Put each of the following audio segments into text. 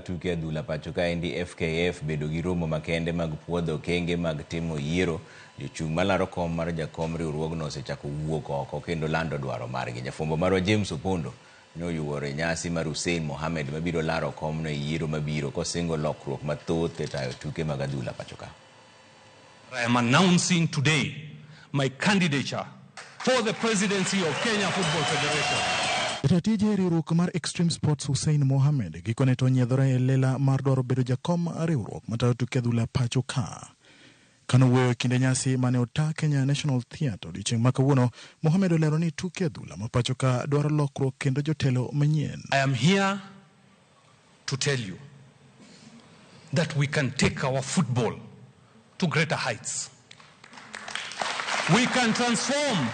Tuke adhula pacho kaendi FKF bedo gi romo makende mag puodho okenge mag timo yiero. Jochung' malaro kom mar jakom riwruogno osechako wuok oko kendo lando dwaro margi. Jafwambo marwa James Opondo ne oyuoro e nyasi mar Hussein Mohamed mabiro laro komno e yiero mabiro kosingo lokruok mathoth e tayo tuke mag adhula pacho ka. I am announcing today my candidature for the presidency of Kenya Football Federation. Jata tije e riwruok mar Extreme Sports Hussein Mohamed gikone to onyiedhore e lela mar dwaro bedo jakom riwruok matayo tuke adhula pacho ka. Kane owuoyo e kinde nyasi mane ota Kenya National Theatre odiochieng' ma kawuono, Mohamed olero ni tuke adhula ma pacho ka dwaro lokruok kendo jotelo manyien. I am here to tell you that we can take our football to greater heights. We can transform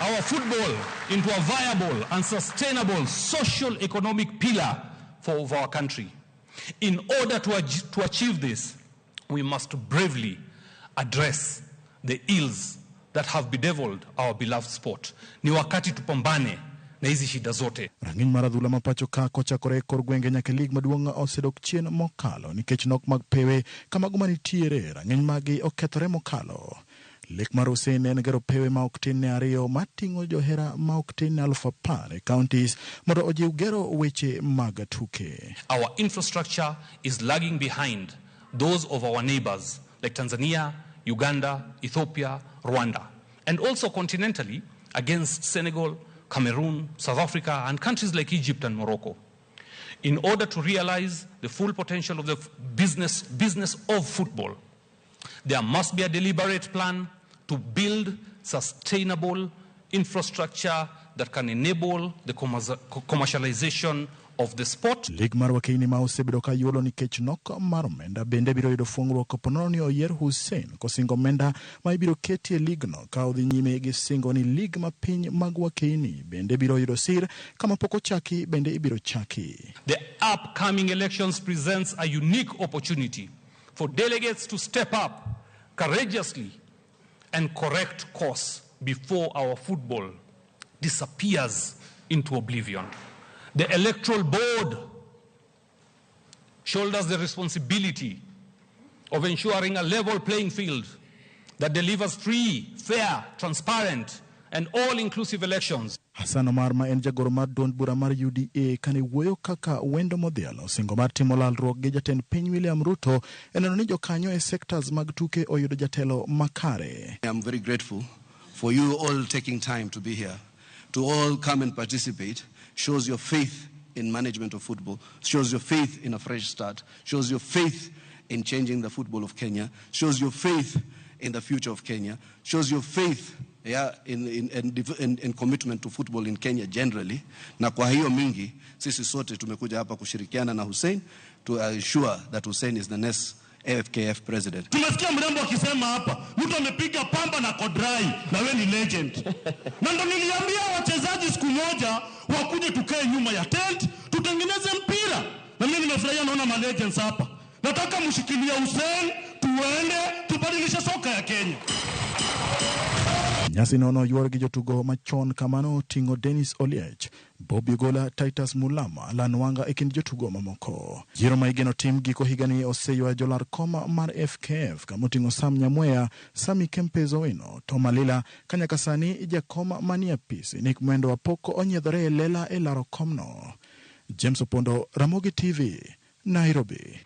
our football into a viable and sustainable social economic pillar for our country. In order to achieve this, we must bravely address the ills that have bedeviled our beloved sport. Ni wakati tupambane na hizi shida zote. Rang'iny mar adhula ma pacho ka kochakore e kor gwenge nyaka e lig maduong' osedok chien mokalo nikech nok mag pewe kamago manitiere rang'iny magi okethore mokalo. Lek mar Hussein en gero pewe ma ok tin ne ariyo mating'o johera ma ok tin ne 10,000 e counties mondo ojiw gero weche mag tuke. Our infrastructure is lagging behind those of our neighbors like Tanzania, Uganda, Ethiopia, Rwanda, and also continentally against Senegal, Cameroon, South Africa, and countries like Egypt and Morocco. In order to realize the full potential of the business of football, there must be a deliberate plan to build sustainable infrastructure that can enable the commercialization of the sport. Lig mar wakeini ma osebedo ka yuolo nikech nok mar omenda bende biro yudo fuong'ruok ponono ni oyier Hussein kosingo omenda ma ibiro ketie e ligno ka odhi nyime gi singo ni lig ma piny mag wakeini bende biro yudo sir kama pok ochaki bende ibiro chaki. The upcoming elections presents a unique opportunity for delegates to step up courageously and correct course before our football disappears into oblivion. The electoral board shoulders the responsibility of ensuring a level playing field that delivers free, fair, transparent, and all-inclusive elections. Hassan Omar ma en jagoro mar duond bura mar UDA kane wuoyo kaka wendo modhialo singo mar timo lalruok gi jatend piny William Ruto e neno ni jokanyo e sectors mag tuke oyudo jatelo makare. I am very grateful for you all taking time to be here, to all come and participate, shows your faith in management of football, shows your faith in a fresh start, shows your faith in changing the football of Kenya, shows your faith in the future of Kenya, shows your faith, yeah, in commitment to football in Kenya generally. Na kwa hiyo mingi, sisi sote tumekuja hapa kushirikiana na Hussein to ensure that Hussein is the next FKF president. Tumesikia mrembo akisema hapa, mtu amepiga pamba na kodrai na we ni legend. Na ndo niliambia wachezaji siku moja wakuje tukae nyuma ya tent tutengeneze mpira. Na mimi nimefurahia naona ma legends hapa. Nataka mshikilie Hussein tuende tubadilishe soka ya Kenya. Nyasi nono yuor gi jotugo machon kamano ting'o Dennis Oliech, Bobby Ogola, Titus Mulama, Alan Wanga e kind jotugo mamoko. Yiero ma igeno tim giko higani oseywayo jolar kom mar FKF kamoting'o Sam Nyamweya, Sami Kempes Owino, Tom Alila ka nyaka sani jakom manie apis Nick Mwendwa pok onyiedhore e lela e laro komno. James Opondo, Ramogi TV, Nairobi.